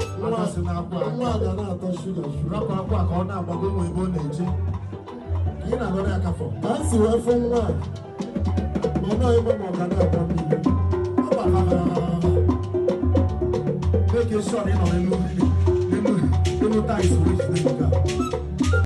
Nwa ga na-atọ shuga shuga. Rapụ akwa ka ọ na-agbago nwe ebe ọ na-eje ka ị na-anọrọ ya kafọ. Ka m si wee fụ nwa a, ma ọ nọghị ebe ma ọ ga na-agba mmiri. Make sure ị nọ n'elu mmiri, n'elu tiles wee jide nke a.